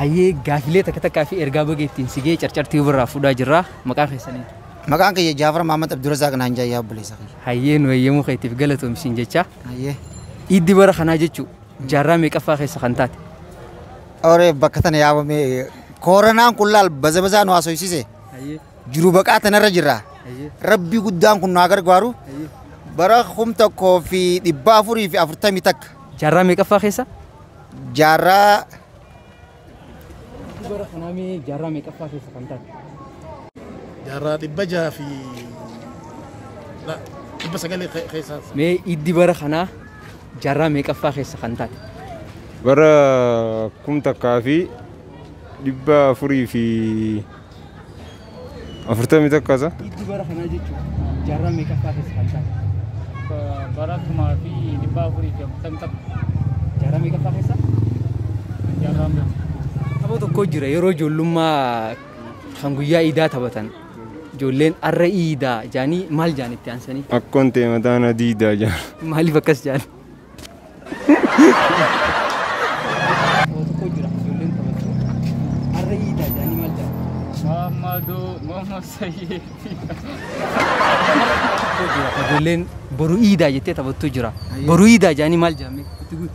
Hayyee gaafilee takka takkaa fi ergaa baga ittiin sigee carcartii irraa fuudhaa jirra. Maqaan keessanii? Maqaan kiyya Jaafar Mahammad Abdurazaaq naan jaayyaa obboleessa kiyya. Hayyee nu eeyyamuu keetiif galatoomsiin jecha. Hayyee. Iiddi bara kanaa jechuun jaarraa meeqaffaa keessa kan taate? Oree bakka tana yaabame kooronaan kun laal baza bazaa nu haasofsiise. Hayyee. Jiru baqaa tanarra jirra. Hayyee. Rabbii guddaan kun nu haa gargaaru. Bara 1441. Jaarraa meeqaffaa keessa? Jaarraa Bara kanaa mee jaarraa meeqaffaa keessa kan taate? Jaarraa 600 fi 900 keessa. Mee iiddi bara kanaa jaarraa meeqaffaa keessa kan taate? Bara 1441 isa. Iiddi bara kanaa jechuun jaarraa meeqaffaa keessa kan taate? Bara 1441. Jaarraa meeqaffaa keessa? Jaarraa meeqa? Tapha tokko jira yeroo ijoollummaa kan guyyaa iidaa taphatan. Ijoolleen arra iidaa jaanii maal jaan itti aansanii? Akkoon ta'e mataan adiidaa jaan. Maaliif akkas jaan? Tapha tokko jira ijoolleen taphattu. Arra iidaa jaanii maal jaan? Muhammaduu Muhammad Sayyid. Ijoolleen boru iidaa jettee taphattu jira. Boru iidaa jaanii maal jaan? Itti guutu.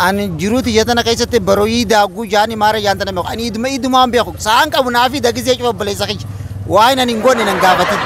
Ani jiruu tiyya tana keessatti baroo iidaa guyyaani maara jaan tana beeku. Ani iiduma iidumaan beeku. Sa'aan qabu naa fi dagisee cufa obboleessa kiyya. Waan ani hin goone nan gaafatin.